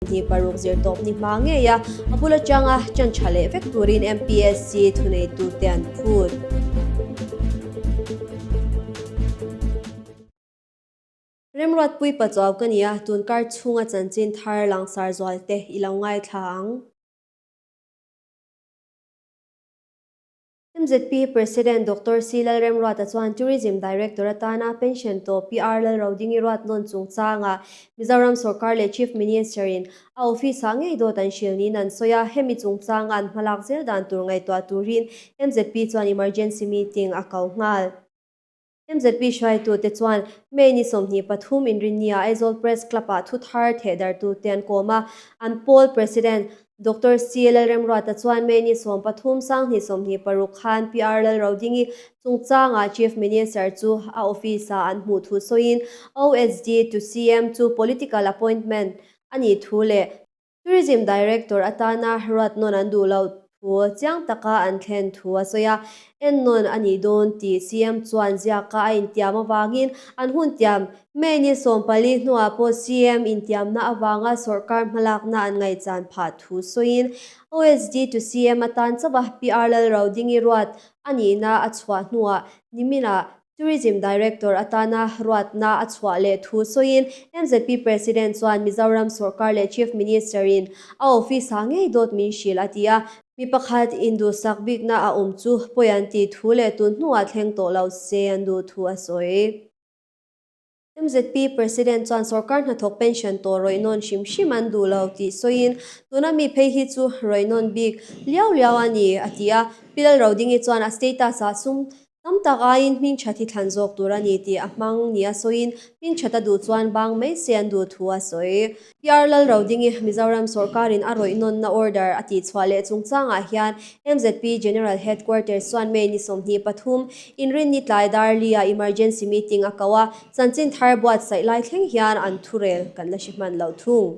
Ni paruk zirtawp ni hma ngei a, a bul atanga chan tha leh vek turin MPSC thuneitute an phut. Remruatpui Pachuau ka ni a, tunkar chhunga chanchin thar langsar zualte i lo ngaithla ang. MZP President Doctor C Lalremruata chuan Tourism Director atana pension tawh PR Lalrodingi ruatnawn chungchangah Mizoram sawrkar leh Chief Minister-in a office-ah ngei dawt an hrilh niin an sawi a, hemi chungchanga an hmalak zel dan tur ngaihtuah turin MZP chuan emergency meeting a ko nghal. MZP hruaitute chuan May ni 23 inrinnia Aizawl Press Club-ah thu thar thehdartute an kawm a, an pawl President Doctor C. Lalremruata chuan May ni 13 sanghnih 26 khan PR Lalrodingi chungchangah Chief Minister chu a office-ah an hmuh thu sawiin OSD to CM chu political appointment a nih thu leh Tourism Director atana ruat nawn an duh loh thu chiang taka an thlen thu a sawi a, en nawn a nih dawn tih CM chuan ziaka a intiam avangin an hun tiam. May ni 14 hnuah pawh CM intiamna avanga sawrkar hmalakna an ngaihchan phah thu sawiin OSD to CM atan chauha PR Lalrodingi ruat a nihna a chhuah hnuah niminah Tourism Director atana ruatna a chhuah leh thu sawiin MZP President chuan Mizoram sawrkar leh Chief Minister-in a office-ah ngei dawt min hrilh a ti a, mi pakhat induhsak bikna a awm chu pawi an tih thu leh tun hnuah thleng tawh lo se an duh thu a sawi. MZP President chuan sawrkar hnathawk pension tawh rawih nawn hrim hrim an duh lo tih sawiin, tuna mi phei hi chu rawih nawn bik liau liau a ni, a ti a. Pi Lalrodingi chuan a status-ah sum tam tak aiin hming that hi thlan zawk tur a ni tih a hmang nia sawiin, hming that a duh chuan bang mai se an duh thu a sawi. PR Lalrodingi Mizoram sawrkarin a rawih nawnna order a tihchhuah leh chungchangah hian MZP General Headquarters chuan May ni 23, Inrinni tlai Darli-ah emergency meeting a ko a, chanchin thar buatsaih lai thleng hian an thurel kan la hre hman lo thung.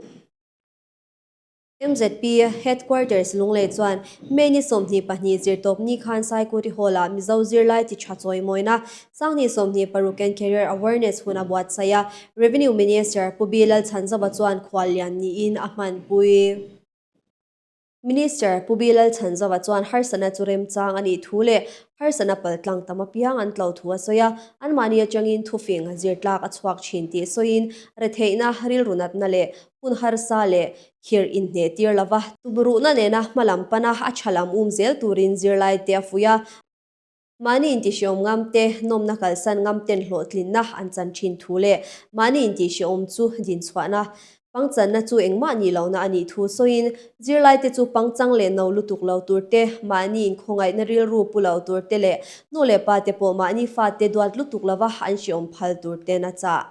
MZP Headquarters Lunglei chuan May ni 22 zirtawp ni khan Saikuti Hall-ah Mizo zirlai chi tha chawimawina Sanghnih 26 and Career Awareness hun a buatsaih a, Revenue Minister Pu B Lalchhanzova chuan khuallian niin a hmanpui. Minister Pu B Lalchhanzova chuan harsatna chu remchang a nih thu leh harsatna paltlang tam apiang an tlo thu a sawi a, anmahni atangin thufing zirtlak a chhuak thin tih sawiin retheihna, rilru natna leh hun harsa leh khirh inhneh tir lova tumruhna nena hmalam pana a tha lam um zel turin zirlaite a fuih a. Mahni intihhreawm ngam te, nawmna kalsan ngam ten hlawhtlinna an chan thin thu leh mahni intihhreawm chu dinchhuahna, pangchanna chu engmah nih lohna a nih thu sawiin, zirlaite chu pangchang leh no lutuk lo tur te, mahni inkhawngaihna rilru pu lo tur te leh nu leh pa te pawh mahni fate duat lutuk lova an hreawm phal tur ten a chah.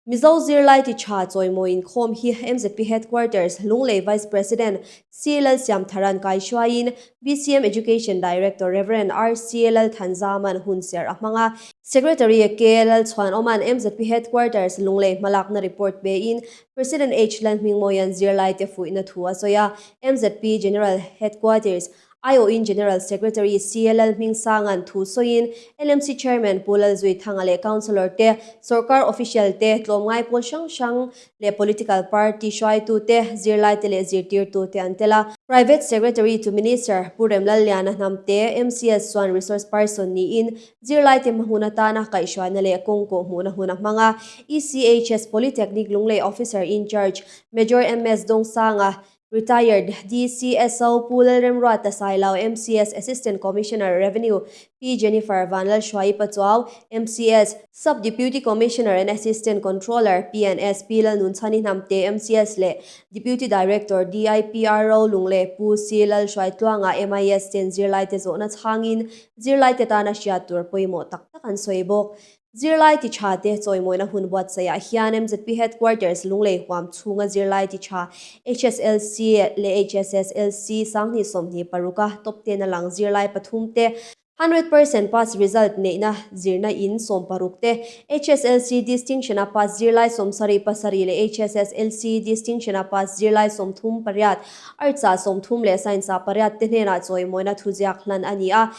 Mizo zirlai ti tha chawimawi inkhawm hi MZP Headquarters, Lunglei Vice President C Lalsiamtharan kaihruaiin BCM Education Director Rev. RC Lalthanzaman hunserh a hmang a. Secretary K Lalchhuanawman MZP Headquarters, Lunglei hmalakna report pein President H Lalhmingmawian zirlaite fuihna thu a sawi a. MZP General Headquarters, Aiawhin General Secretary CLL Hmingsanga'n thu sawiin LMC Chairman Pu Lalzuithanga leh Councillor te, sawrkar official te, tlawmngai pawl hrang hrang leh political party hruaitute, zirlaite leh zirtirtute an tel a. Private Secretary to Minister Pu Remlalliana Hnamte, MCS chuan resource person niin zirlaite hma hun atana kaihhruaina leh kawng kawhhmuhna hun a hmang a. ECHS Polytechnic Lunglei Officer in Charge Major MS Dongsanga, Retired DCSO Pu Lalremruata Sailo, MCS Assistant Commissioner, Revenue, Pi Jennifer Vanlalhruaii Pachuau, MCS Sub Deputy Commissioner and Assistant Controller, PNS, Pi Lalnunchhani Hnamte, MCS leh Deputy Director, DIPRO Lunglei Pu C Lalhruaitluanga, MIS ten zirlaite zawhna chhangin zirlaite tana hriat tur pawimawh tak tak an sawi bawk. Zirlai ti tha te chawimawina hun buatsaihah hian MZP Headquarters Lunglei huam chhunga zirlai ti tha HSLC leh HSSLC sanghnih 26 a top ten a lang zirlai pathum te, 100% pass result neihna zirna in 16 te, HSLC distinction a pass zirlai 77 leh HSSLC distinction a pass zirlai 38, Arts ah 30 leh Science ah pariat te hnenah chawimawina thuziak hlan a ni a.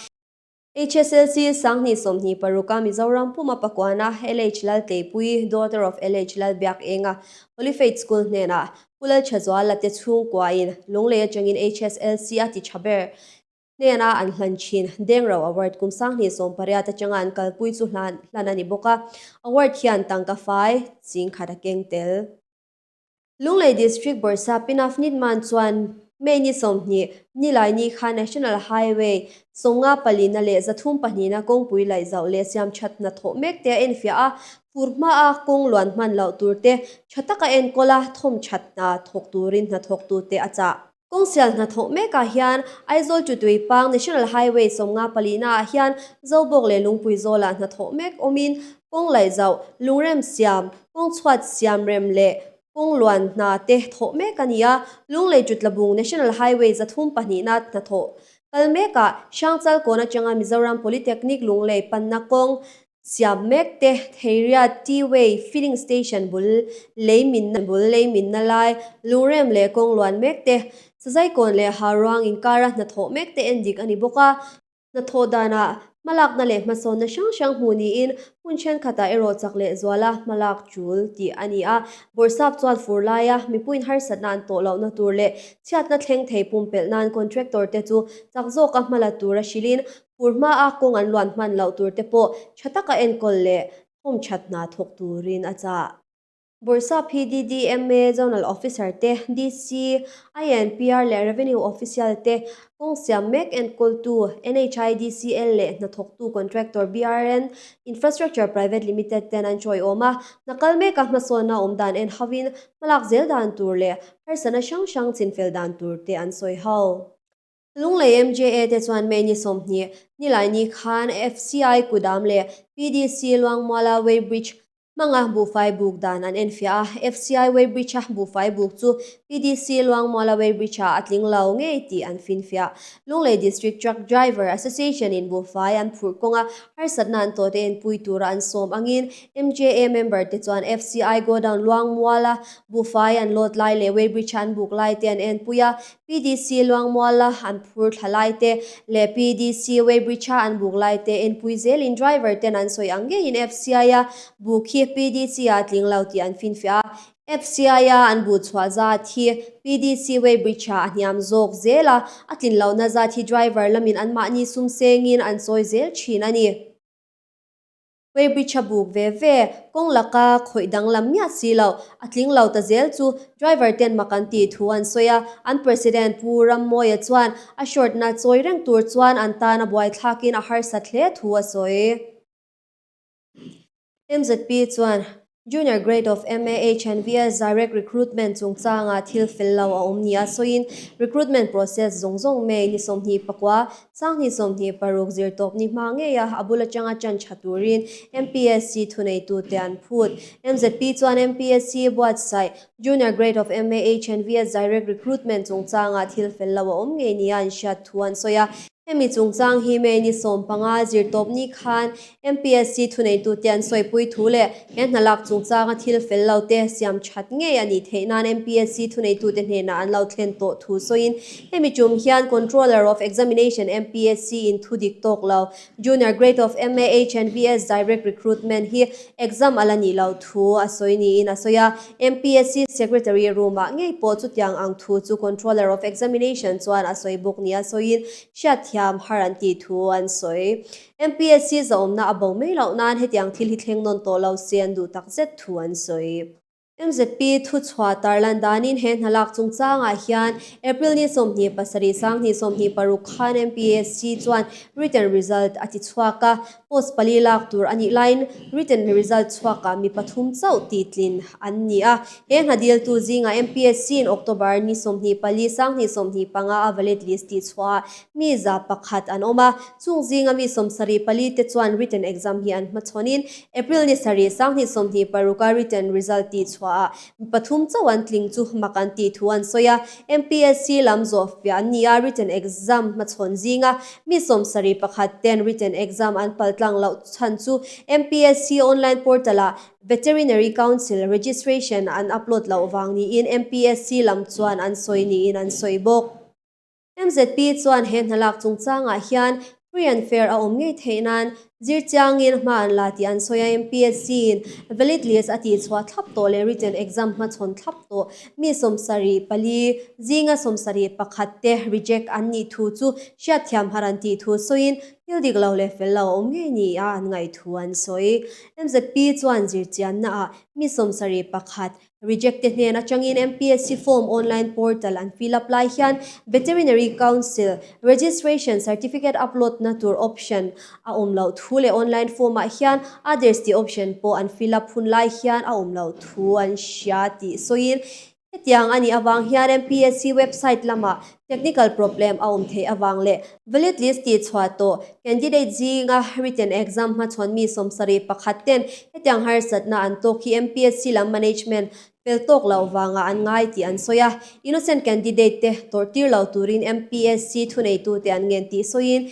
HSLC sanghnih 26 a Mizoram puma pakuana LH Laltleipui, daughter of LH Lalbiakenga, Holy Faith School hnenah. Pu Lalthazuala te chhungkuain Lunglei atangin HSLC a ti tha ber hnena an hlan thin. Dengro Award kum 2018 atanga an kalpui chu hlan a ni bawk a, award hian tangka fai ching khat a keng tel. Lunglei District Bawrhsap Pinaf Nitman chuan May ni 20, Nilaini khan National Highway 54na leh 302na kawngpui laih zauh leh siam that hna thawh mek te a enfiah a, fur hmaa kawng luan hman loh tur te tha taka enkawl a thawm that hna thawk turin hnathawktute a chah. Kawng sial hna thawh mekah hian Aizawl to Tuipang National Highway 54 na ah hian Zobawk leh Lungpui zawlah hna thawh mek awmin kawng laih zauh, lungrem siam, kawng chhuat siam rem leh kawng luan hna te thawh mek a ni a. Lunglei to Tlabung National Highway 302 na hna thawh kal mekah Hrangchal kawn atanga Mizoram Polytechnic Lunglei panna kawng Siam mek te, Theiria T-way filling station bul lei minna bul lei minna lai, lungrem leh kawng luan mek te, Sazaikawn leh Hauruang inkara hnathawh mek te en dik a ni bawk a. Hnathawh danah hmalakna leh hmasawnna hrang hrang hmuh niin hmun thenkhatah erawh chak leh zuala hmalak tul tih a ni a. Bawrhsap chuan fur laia mipuiin harsatna an tawh lohna tur leh chhiatna thleng thei pumpelh nan contractor te chu chak zawka hmala tura hrilhin Fur hmaa kawng an luan hman loh tur te pawh tha taka enkawl leh thawm that hna thawk turin a chah. Bawrhsap PDDMA Zonal Officer te, DC, INPR leh Revenue Official te, kawng siam mek enkawltu NHIDCL leh hnathawktu contractor BRN Infrastructure Private Limited ten an chawiawm a, hna kal meka hmasawnna awm dan en hovin hmalak zel dan tur leh harsatna hrang hrang chinfel dan tur te an sawi ho. Lunglei MJA te chuan May ni 20, Nilaini khan FCI Kudam leh PDC Luangmuala Weighbridge hmanga buhfai buk dan an enfiah a. FCI Weighbridge-a buhfai buk chu PDC Luangmuala Weighbridge-ah a tling lo ngei tih an finfiah. Lunglei District Truck Driver Association-in buhfai an phurh kawnga harsatna an tawhte enpui tura an sawm angin MJA member te chuan FCI Godown Luangmuala buhfai an load lai leh Weighbridge-a an buk lai te an enpui a. PDC Luangmuala an phur thla lai te leh PDC Weighbridge-a an buk lai te enpui zelin driver ten an sawi ang ngeiin FCI-a buk hi PDC-ah a tling lo tih an finfiah a. FCI-a an buh chhuah zat hi PDC Weighbridge-ah a hniam zawk zel a, a tlin lohna zat hi driver lamin anmahni sum sengin an sawi zel thin a ni. Weighbridge a buk ve ve, kawng laka khawih danglam miah si lo, a tling lo ta zel chu driver ten mak an tih thu an sawi a, an President Pu Rammawia chuan a short na chawi reng tur chuan an tan a buaithlakin a harsat hle thu a sawi. MZP chuan Junior Grade of MAH and VS Direct Recruitment chungchangah thil fel lo a awm nia sawiin recruitment process zawng zawng May ni 29, 2026 zirtawp ni hma ngeia a bul atanga chan tha turin MPSC thuneitute an phut. MZP chuan MPSC buatsaih Junior Grade of MAH and VS Direct Recruitment chungchangah thil fel lo a awm ngei nia an hriat thu an sawi a. Hemi chungchang hi May ni 15 zirtawp ni khan MPSC thuneitute an sawipui thu leh he hna lak chungchanga thil fel lo te siam that ngei a nih theih nan MPSC thuneitute hnenah an lo thlen tawh thu sawiin hemi tum hian Controller of Examination MPSC in thu dik tawk lo Junior Grade of MAH and VS Direct Recruitment hi exam a la nih loh thu a sawi niin a sawi a. MPSC Secretary room-ah ngei pawh chutiang ang thu chu Controller of Examination chuan a sawi bawk nia sawiin hriatthiam har an tih thu an sawi. MPSC zahawmna a bo mai loh nan hetiang thil hi thleng nawn tawh lo se an duh takzet thu an sawi. MZP thuchhuah tarlan danin he hna lak chungchangah hian April ni 27 2026 khan MPSC chuan written result a ti chhuak a, Post pali lak tur a nih laiin written result chhuakah mi pathum chauh tihtlin an ni a. He hna diltu zingah MPSC in October ni 24 2025 a valid list tih chhuahah mi 100 an awm a. Chung zinga mi 74 te chuan written exam hi an hmachhawnin April ni 7 2026 a written result tih chhuahah mi pathum chauh an tling chu mak an tih thu an sawi a. MPSC lam zawh fiah an ni a, written exam hmachhawn zinga mi 71 ten written exam an pal tlang loh chhan chu MPSC online portal ah Veterinary Council registration an upload loh vang niin MPSC lam chuan an sawi niin an sawi bawk. MZP chuan he hna lak chungchangah hian. Free and fair a awm ngei theih nan zir chiangin hma an la tih an sawi a, MPSC in valid list a tihchhuah thlap tawh leh written exam hmachhawn thlap tawh mi 74 zinga 71 te reject an nih thu chu hriatthiam har an tih thu sawiin thil dik lo leh fel lo a awm ngei ni a an ngaih thu an sawi. MZP chuan zirchianna ah mi 71 Reject te hnen atangin MPSC form online portal an fill up lai hian Veterinary Council Registration Certificate upload na tur option a awm loh thu leh online form ah hian others tih option pawh an fill up hun lai hian a awm loh thu an hria tih sawiin hetiang a nih avang hian MPSC website lamah Technical problem a awm theih avang leh valid list tih chhuah tawh candidate zinga written exam hmachhawn mi 71 ten hetiang harsatna an tawk hi MPSC lam management fel tawk loh vangah an ngai tih an sawi a. Innocent candidate te tawrh tir lo turin MPSC thuneitute an ngen tih sawiin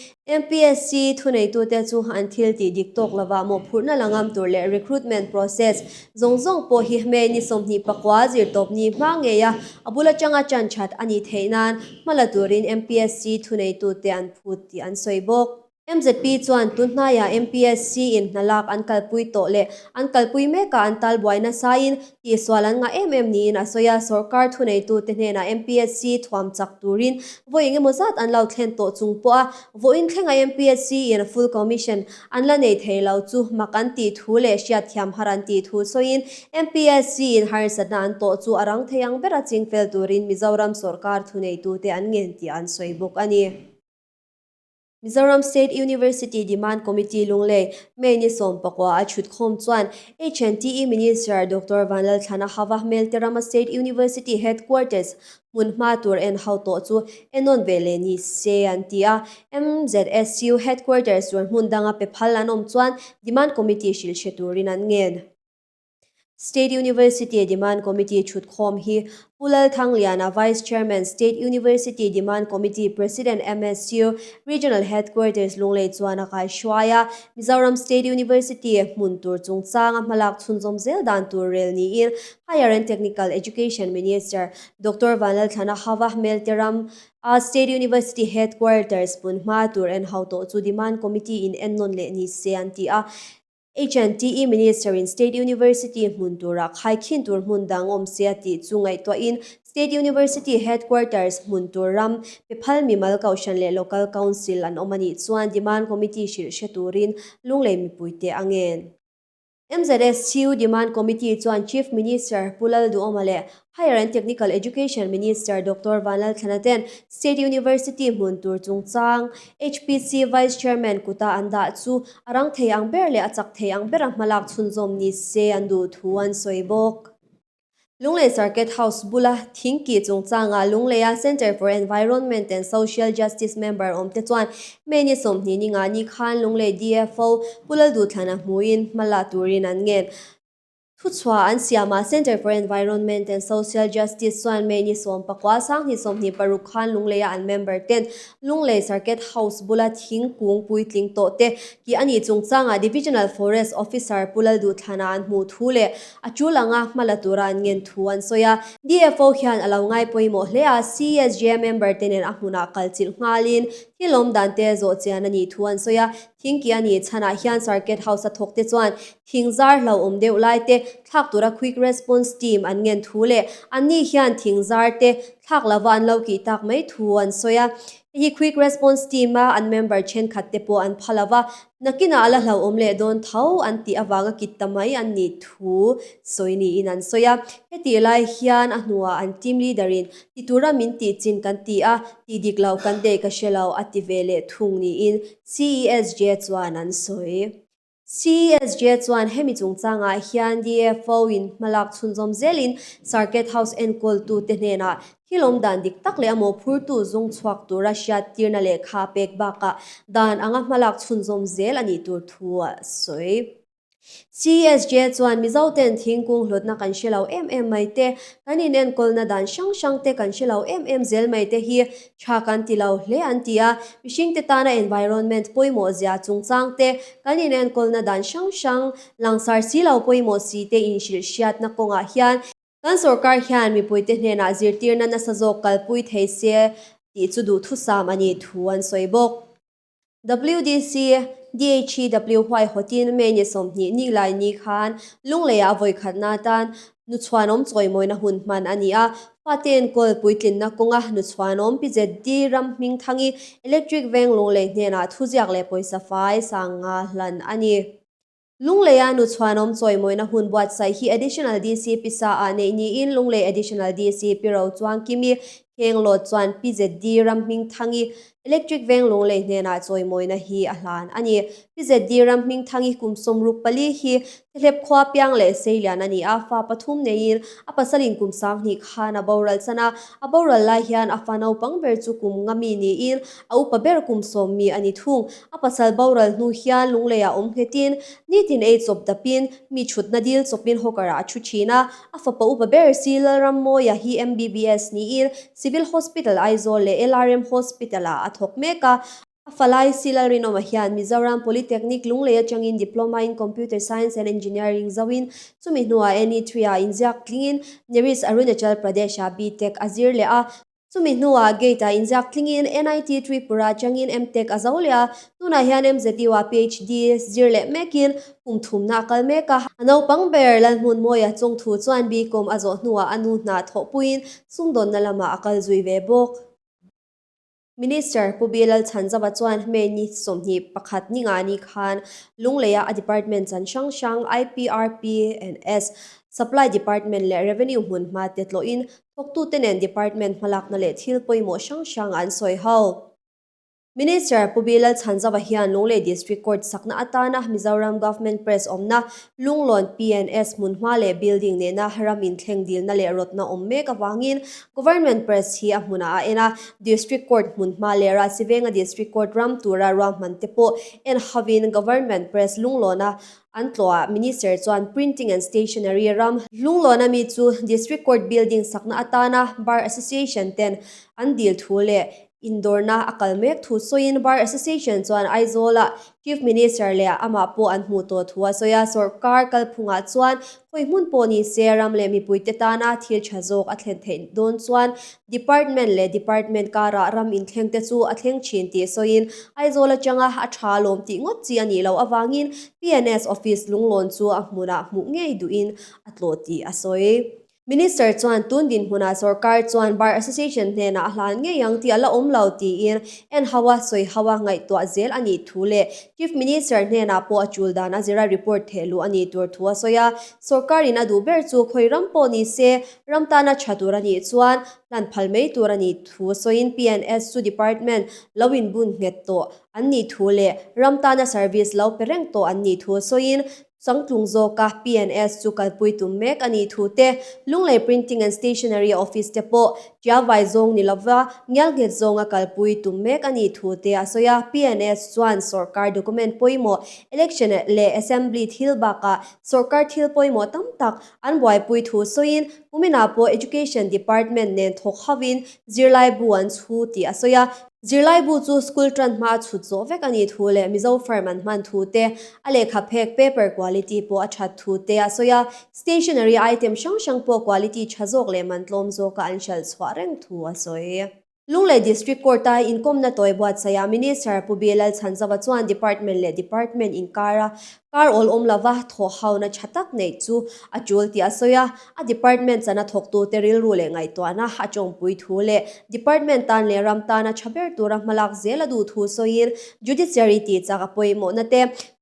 MPSC thuneitute chu an thil tih dik tawk lovah mawhphurhna la ngam tur leh recruitment process Zawng zawng pawh hi May ni 29 zirtawp ni hma ngei a, a bul atanga chan that a nih theih nan hma la turin MPSC thuneitute an phut tih an sawi bawk. MZP chuan tun hnaiah MPSC in hna lak an kalpui tawh leh an kalpui mekah an tal buai nasain tihsual an ngah em em niin a sawi a, sawrkar thuneitute hnenah MPSC thuam chak turin vawi engemaw zat an lo thlen tawh chung pawha vawiin thlenga MPSC in full commission An la nei thei lo chu mak an tih thu leh hriatthiam har an tih thu sawiin MPSC in harsatna an tawh chu a rang thei ang bera chingfel turin Mizoram sawrkar thuneitute an ngen tih an sawi bawk a ni. Mizoram State University Demand Committee Lunglei May ni 19 a chhutkhawm chuan HNTE Minister Doctor Vanlalthlana Hava Hmelterama State University Headquarters Hmun hma tur en ho tawh chu enawn ve leh ni se an ti a. MZSU Headquarters tur hmun danga pe phal an awm chuan Demand Committee hrilh hre turin an ngen. State University Demand Committee thutkhawm hi Pu Lalthangliana, Vice Chairman, State University Demand Committee President MSU Regional Headquarters Lunglei chuan a kaihruai a. Mizoram State University hmun tur chungchanga hmalak chhunzawm zel dan tur rel niin Higher and Technical Education Minister Doctor Vanlalthlana Hava Hmelteram a State University Headquarters pun hma tur en ho tawh chu Demand Committee in ennawn leh ni se an ti a. H&TE Minister in State University hmun tura khaikhin tur hmun dang awm se a tih chu ngaihtuahin State University Headquarters hmun tur ram pe phal mimal kohhran leh Local Council an awm a nih chuan Demand Committee hrilh hre turin Lunglei mipuite a ngen. MZSU Demand Committee chuan Chief Minister Pu Lalduhoma leh Higher and Technical Education Minister Doctor Vanlalthlana ten State University hmun tur chungchang HPC Vice Chairman kuta an dah chu a rang thei ang ber leh a chak thei ang bera hmalak chhunzawm ni se an duh thu an sawi bawk. Lunglei Circuit House bula thing kih chungchangah Lungleia Centre for Environment and Social Justice member awmte chuan May ni 20 ni nga ni khan Lunglei DFO Pu Lalduhthlana hmuin hma la turin an ngen. Thuchhuah an siamah Centre for Environment and Social Justice chuan May ni 19 2026 khan Lungleia an member ten Lunglei Circuit House bula thingkung puitling tawh te kih a nih chungchangah Divisional Forest Officer Pu Lalduhthlana an hmuh thu leh A tul anga hma la tura an ngen thu an sawi a. DFO hian a lo ngai pawimawh hle a, CSJ member te nen a hmunah kal chilh nghalin thil awm dan te zawh chian a nih thu an sawi a. Thingki a nih chhanah hian Circuit House a thawk te chuan thing zar hlauhawm deuh lai te thlak tura Quick Response Team an ngen thu leh anni hian thing zar te thlak lova an lo kih tak mai thu an sawi a. Hei hi Quick Response Team a an member thenkhat te pawh an pha lova, Nakinah a la hlauhawm leh dawn tho an tih avanga kit ta mai an nih thu sawi niin an sawi a. Hetih lai hian a hnuah an team leader in ti tura min tih chin kan ti a, tih dik loh kan dei ka hre lo a ti ve leh thung niin CESJ chuan an sawi. CESJ chuan hemi chungchangah hian DFO in hmalak chhunzawm zelin Circuit House enkawltute hnenah Thil awm dan dik tak leh a mawhphurtu zung chhuak tura hriattirna lehkha pek bakah dan anga hmalak chhunzawm zel a nih tur thu a sawi. CSJ chuan Mizoten thingkung hlutna kan hre lo em em mai te, kan inenkawlna dan hrang hrang te kan hre lo em em zel mai te hi tha kan ti lo hle an ti a, mihringte tana environment pawimawh zia chungchang te, kan inenkawlna dan hrang hrang langsar si lo pawimawh si te inhrilh hriatna kawngah hian Kan sorkar hian mipuite hnenah zirtirna nasa zawk kalpui thei se tih chu duhthusam a nih thu an sawi bawk. WDC, DHEW huaihawtin May ni 20 ni lai ni khan Lungleiah a vawikhatna atan Nuchhuanawm chawimawina hun hman a ni a. Fate enkawl puitlinna kawnga Nuchhuanawm Pi ZD ram hming thangi Electric Veng Lunglei hnenah thuziak leh pawisa fai sang nga hlan a ni. Lungleia Nuchhuanawm chawimawina hun buatsaih hi Additional DC Pisa ah neih niin Lunglei Additional DC Pi Rochuangkimi Khenglawt chuan Pi ZD ram hming thangi Electric Veng Lunglei hnenah chawimawina hi a hlan a ni. Pi ZD ram hming thangi kum 64 hi Thehlep khua piang leh seilian a ni a, fa pathum neiin a pasalin kum 2000 khan a boral chan a, a boral lai hian a fa naupang ber chu kum nga mi niin a upa ber kum 10 mi a ni thung. A pasal boral hnu hian Lungleiah awm nghetin nitin ei chawp dapin mi chhutna dil chawpin hawker-ah a thu thin a, A fapa upa ber si Lalrammawia hi MBBS niin Civil Hospital Aizawl leh LRM Hospital-ah a thawk mek a. A falai si Lalrinawma hian Mizoram Polytechnic Lunglei atangin Diploma in Computer Science and Engineering zoin chumi hnuah NE3-ah inziak tlingin NERIST Arunachal Pradesh-ah B-Tech a zir leh a. Chumi hnuah Gate-ah inziak tlingin NIT Tripura atangin M-Tech a zo leh a, tunah hian MZU-ah PhD zir leh mekin kum thumna a kal mek a. A naupang ber Lalhmunmawia chung thu chuan B-Com a zawh hnuah a nu hna thawhpuiin sumdawnna lamah a kal zui ve bawk. Minister Pu Bilal Chhanzava chuan May ni 21 ni nga ni khan Lungleia a department chan hrang hrang IPRP and S, Supply Department leh Revenue hmun hma te tlawhin Thawktute nen department hmalakna leh thil pawimawh hrang hrang an sawi ho. Minister Pu Bilal Chhanzava hian Lunglei District Court sakna atana Mizoram Government Press awmna Lunglawn PNS hmunhma leh building nena ram inthleng dilna leh rawtna awm mek avangin Government Press hi a hmunah a en a, District Court hmunhma leh Rahsivenga District Court ram tura ruahman te pawh en hovin Government Press Lunglawna An tlawhah Minister chuan Printing and Stationery ram Hlunglawna mi chu District Court building sakna atana Bar Association ten an dil thu leh indawrna a kal mek thu sawiin Bar Association chuan Aizawla Chief Minister leh amah pawh an hmuh tawh thu a sawi a, sawrkar kalphungah chuan khawi hmun pawh ni se ram leh mipuite tana thil tha zawk a thlen theih dawn chuan Department leh Department karah ram inthleng te chu a thleng thin tih sawiin Aizawl atanga a tha lawm tih ngawt chi a nih loh avangin PNS Office lunglawn chu a hmunah hmuh ngei duhin a tlawh tih a sawi. Minister chuan tun dinhmunah sorkar chuan Bar Association hnenah a hlan ngei ang tih a la awm lo tiin en ho a sawi ho a ngaihtuah zel a nih thu leh Chief Minister hnenah pawh a tul dan a zira report thehluh a nih tur thu a sawi a. Sorkarin a duh ber chu khawi ram pawh ni se Ram tana tha tur a nih chuan hlan phal mai tur a nih thu sawiin PNS chu department lo inbun nghet tawh an nih thu leh ram tana service lo pe reng tawh an nih thu sawiin changtlung zawka PNS chu kalpui tum mek a nih thu te, Lunglei Printing and Stationery Office te pawh Tiavai zawng ni lova ngial nghet zawnga kalpui tum mek a nih thu te a sawi a. PNS chuan sorkar document pawimawh election leh assembly thil bakah sorkar thil pawimawh tam tak An buaipui thu sawiin kuminah pawh Education Department nen thawk hovin zirlaibu an chhu tih a sawi a. Zirlaibu chu school tan hma a chhut zawh vek a nih thu leh Mizo firm an hman thu te, a lehkha phek paper quality pawh a that thu te a sawi a. Stationery item hrang hrang pawh quality tha zawk leh man tlawm zawka an hralh chhuah reng thu a sawi. Lunglei District Court-a inkawmna tawi buatsaihah Minister Pu Bilal Chhanzova chuan Department leh Department inkara kar awl awm lova thawhhauna tha tak neih chu a tul tih a sawi a. A Department chana thawktute rilru leh ngaihtuahna a tawngpui thu leh Department tan leh ram tana tha ber tura hmalak zel a duh thu sawiin Judiciary tih chak a pawimawhna te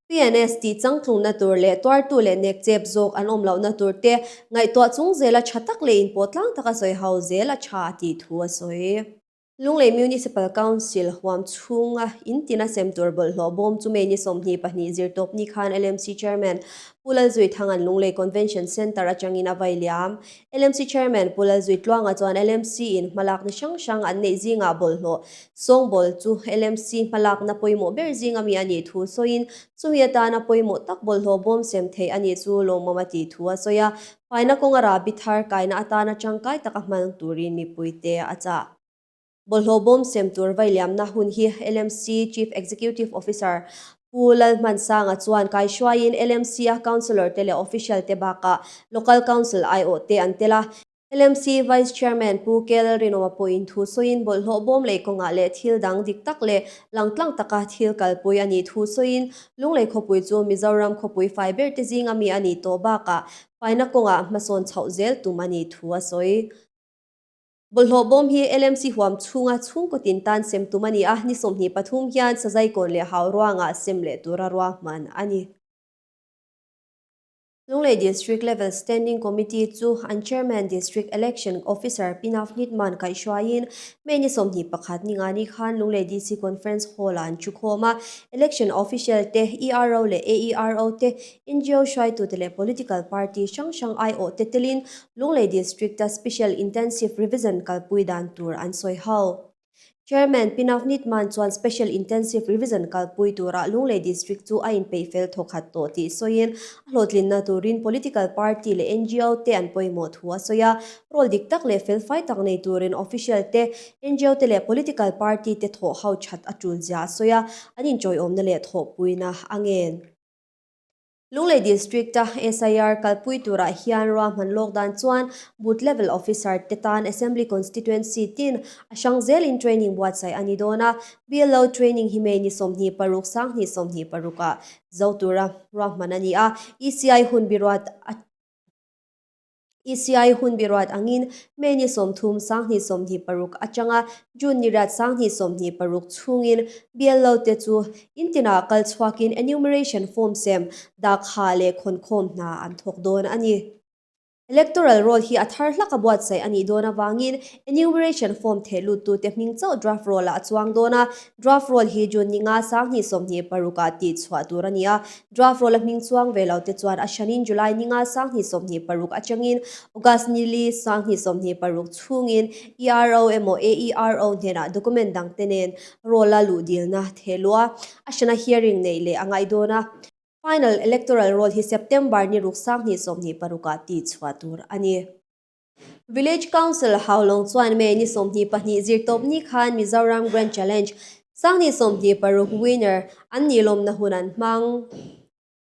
PNS tih changtlungna tur leh tuartu leh nek chep zawk an awm lohna tur te ngaihtuah chung zela tha tak leh inpawh tlang taka sawi ho zel a tha tih thu a sawi. Lunglei Municipal Council huam chhunga in tina sem tur bawlhhlawh bawm chu May ni 22 zirtawp ni khan LMC Chairman Pu Lalzuithanga'n Lunglei Convention Centre atangin a vai liam. LMC Chairman Pu Lalzuitluanga chuan LMC in hmalakna hrang hrang an neih zingah bawlhhlawh Sawngbawl chu LMC hmalakna pawimawh ber zinga mi a nih thu sawiin chumi atana pawimawh tak bawlhhlawh bawm sem theih a nih chu lawmawm a tih thu a sawi a, faina kawnga rahbi thar kaina atana tangkai taka hmang turin mipuite a chah. Bawlhhlawh bawm sem tur vailiamna hun hi LMC Chief Executive Officer Pu Lalhmansanga chuan kaihruaiin LMC-a Councillor te leh Official te bakah Local Council aiawhte an tel a. LMC Vice Chairman Pu KL Rinawma pawhin thu sawiin bawlhhlawh bawm lei kawngah leh thil dang dik tak leh langtlang taka thil kalpui a nih thu sawiin Lunglei khawpui chu Mizoram khawpui fai berte zinga mi a nih tawh bakah faina kawngah hmasawn chhoh zel tum a nih thu a sawi. Bawlhhlawh bawm hi LMC huam chhunga chhungkaw tin tan sem tum a ni a, ni 23 hian Sazaikawn leh Hauruangah sem leh tura ruahman a ni. Lunglei District Level Standing Committee chu an Chairman District Election Officer Pi Navneet Mann kaihhruaiin May ni 21 ningani khan Lunglei DC Conference Hall-ah an thukhawm a. Election Official te, ERO leh AERO te, NGO hruaitute leh Political Party hrang hrang aiawh te telin Lunglei District-a Special Intensive Revision kalpui dan tur an sawi ho. Chairman Pi Navneet Mann chuan Special Intensive Revision kalpui turah Lunglei District chu a inpeih fel thawkhat tawh tih sawiin a hlawhtlinna turin political party leh NGO te an pawimawh thu a sawi a. Role dik tak leh felfai tak nei turin official te, NGO te leh political party te thawh ho that a tul zia a sawi a, an inchawiawmna leh thawhpuina a ngen. Lunglei District-a SIR kalpui turah hian ruahman lawk dan chuan Booth Level Officer te tan Assembly Constituency tin a hrang zelin training buatsaih a ni dawn a, BLO training hi May ni 26 2026 ah zo tura ruahman a ni a, ECI hun biruat a ECI hun biruat angin May ni 30 2026 atanga June ni riat 2026 chhungin BLO te chu in tinah kal chhuakin enumeration form sem dakha leh khawnkhawm hna an thawk dawn a ni. Electoral roll hi a thar hlak a buatsaih a nih dawn avangin enumeration form theh luttute hming chauh draft roll ah a chuang dawn a, draft roll hi June ni nga 2026 ah tihchhuah tur a ni a, Draft roll a hming chuang ve lo te chuan a hranin July ni nga 2026 atangin August ni li 2026 chhungin ERO emaw AERO hnenah document dang te nen roll a luh dilna theh luh a, a hrana hearing neih leh a ngaih dawn a. Final Electoral Roll hi September ni ruk 2026 ah tihchhuah tur a ni. Village Council Haulawng chuan May ni 22 zirtawpni khan Mizoram Grand Challenge 2026 winner an nih lawmna hun an hmang.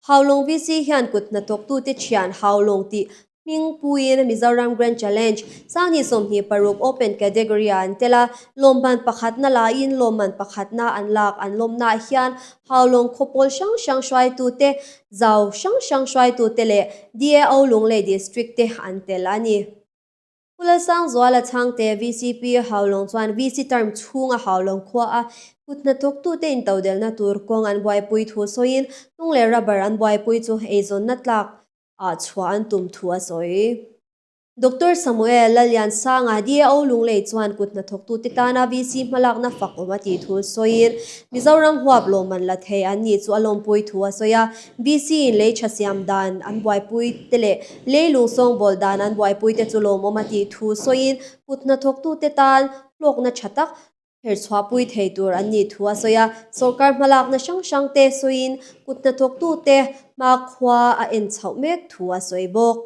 Haulawng VC hian kut hnathawktute thian Haulawng tih hming puiin Mizoram Grand Challenge 2026 Open category ah an tel a, lawmman pakhatna laiin lawmman pakhatna an lak an lawmnaah hian Haulawng khawpawl hrang hrang hruaitute Zau hrang hrang hruaitute leh DAO Lunglei District te an tel a ni. Pu Lalsangzuala Chhangte VCP Haulawng chuan VC term chhunga Haulawng khua a kut hnathawktute intodelhna tur kawng an buaipui thu sawiin hnung leh rubber an buaipui chu eizawnna tlak ah chhuah an tum thu a sawi. Doctor Samuel Lalliansanga, DAO Lunglei chuan kut hnathawktute tana VC hmalakna fak awm a tih thu sawiin, Mizoram huap lawmman la thei an nih chu a lawmpui thu a sawi a. VC in lei tha siam dan an buaipui te leh leilung sawngbawl dan an buaipui te chu lawmawm a tih thu sawiin, kut hnathawktute tan hlawkna tha tak herchhuahpui thei tur an nih thu a sawi a. Sorkar hmalakna hrang hrang te sawiin kut hnathawktute hmakhua a en chhoh mek thu a sawi bawk.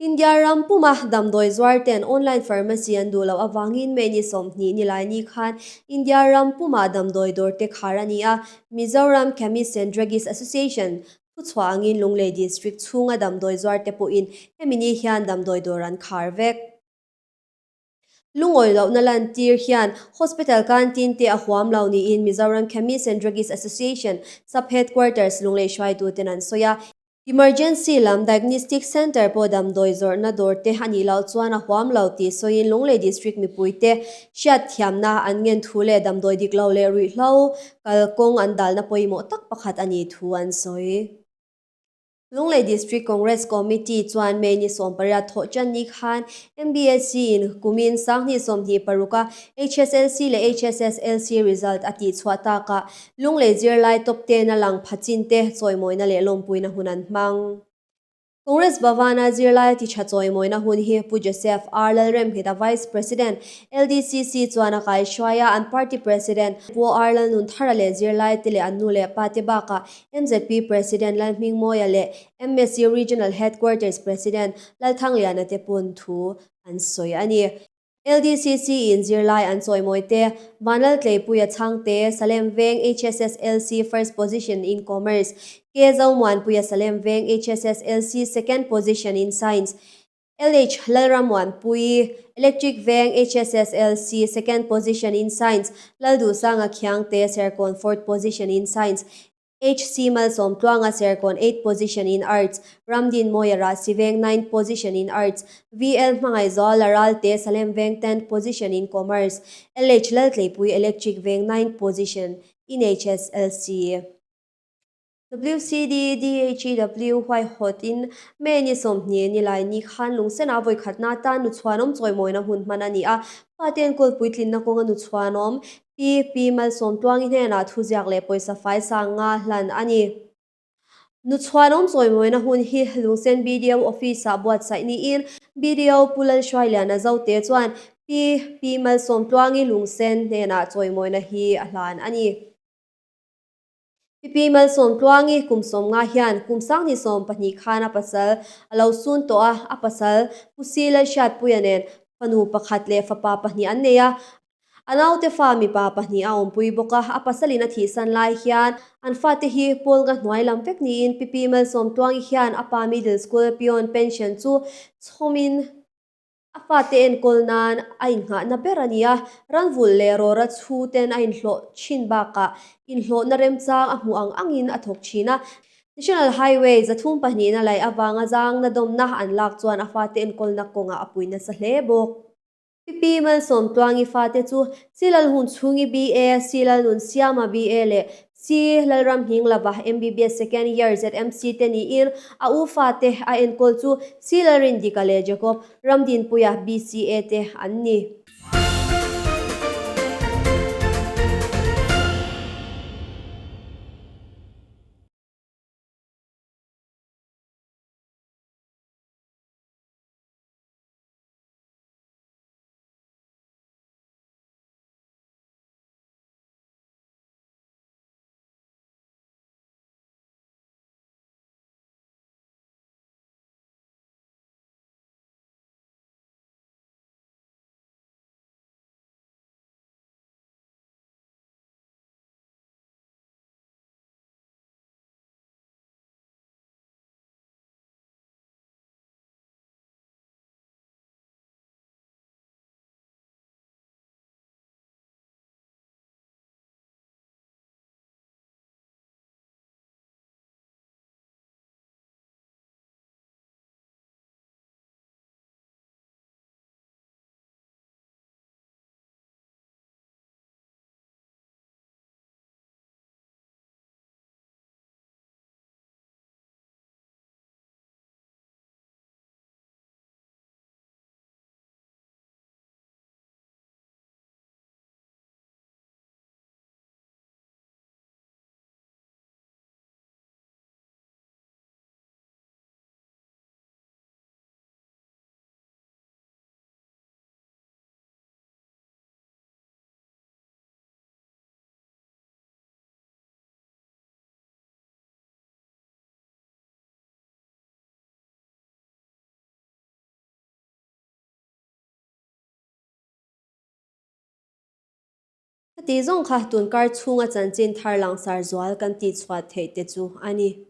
India ram puma damdawi zuar ten online pharmacy an duh loh avangin May ni 20 nilaini khan India ram puma damdawi dawr te khar a ni a, Mizoram Chemists and Druggists Association thuchhuah angin Lunglei District chhunga damdawi zuar te pawhin hemi ni hian damdawi dawr an khar vek. Lungawi lohna lantir hian Hospital canteen te a huam lo niin Mizoram Chemists and Druggists Association Sub-Headquarters Lunglei hruaituten an sawi a. Emergency lam Diagnostic Centre pawh damdawi zawrhna dawr te a nih loh chuan a huam lo tih sawiin Lunglei District mipuite hriatthiamna an ngen thu leh damdawi dik lo leh ruihhlo kalkawng an dalna pawimawh tak pakhat a nih thu an sawi. Lunglei District Congress Committee chuan May ni 18 thawh tan ni khan MBSC in kumin 2026 a HSLC leh HSSLC result a tihchhuah takah Lunglei zirlai top ten a lang pha chin te chawimawina leh lawmpuina hun an hmang. Congress Bhavan-a zirlai ti tha chawimawina hun hi Pu Joseph R. Lalremhita Vice President LDCC chuan a kaihruai a, an party President Pu R. Lalnunthara leh zirlai te leh an nu leh pa te bakah MZP President Lalhmingmawia leh MSU Regional Headquarters President Lalthangliana te pawn thu an sawi a ni. LDCC in zirlai an chawimawi te, Vanlaltleipuia Chhangte, Salem Veng HSSLC First Position in Commerce, K Zomuanpuia Salem Veng HSSLC Second Position in Science, LH Lalrammuanpui, Electric Veng HSSLC second position in Science, Lalduhsanga Khiangte Serkawn fourth position in Science, HC Malsawmtluanga Serkawn eighth position in Arts, Ramdinmawia Rahsi Veng ninth position in Arts, VL Hmangaihzuala Ralte Salem Veng tenth position in Commerce, LH Laltleipui Electric Veng ninth position in HSLC. WCD, DHEW huaihawt in May ni 20 ni lai ni khan lungsen ah vawikhatna atan nuchhuanawm chawimawina hun hman a ni a. Fate enkawl puitlinna kawnga nuchhuanawm Pi Pi Malsawmtluangi hnenah thuziak leh pawisa fai sang nga hlan a ni. Nuchhuanawm chawimawina hun hi Lungsen BDO Office ah buatsaih niin BDO Pu Lalhruailiana Zote chuan Pi Pi Malsawmtluangi Lungsen hnenah chawimawina hi a hlan a ni. Pipi Malsawmtluangi kum 50 hian kum 2012 khan a pasal a lo sun tawh a, a pasal Pu Si Lalhriatpuia nen fanu pakhat leh fapa pahnih an nei a. A naute fa mipa pahnih a awmpui bawk a, a pasalin a thihsan lai hian an fate hi Paul nga hnuai lam vek niin Pipi Malsawmtluangi hian a pa middle school peon pension chu chhawmin A fate enkawl nan a innghahna ber a ni a, ranvulh leh rawra chhu ten a inhlawh thin bakah inhlawhna remchang a hmuh ang angin a thawk thin a. National Highway 302 na laih avanga zangna dawmna an lak chuan a fate enkawlna kawngah a pui nasa hle bawk. Pipi Malsawmtluangi fate chu Silal Hunchhungi BA, Silal Nunsiama BA leh C. Lalramhninglava, MBBS Second Year ZMC te niin a u fate a enkawl chu C. Lalrindika leh Jacob Ramdinpuia, BCA te an ni. Khati zawng kha tunkar chhunga chanchin thar langsar zual kan tihchhuah theih te chu a ni.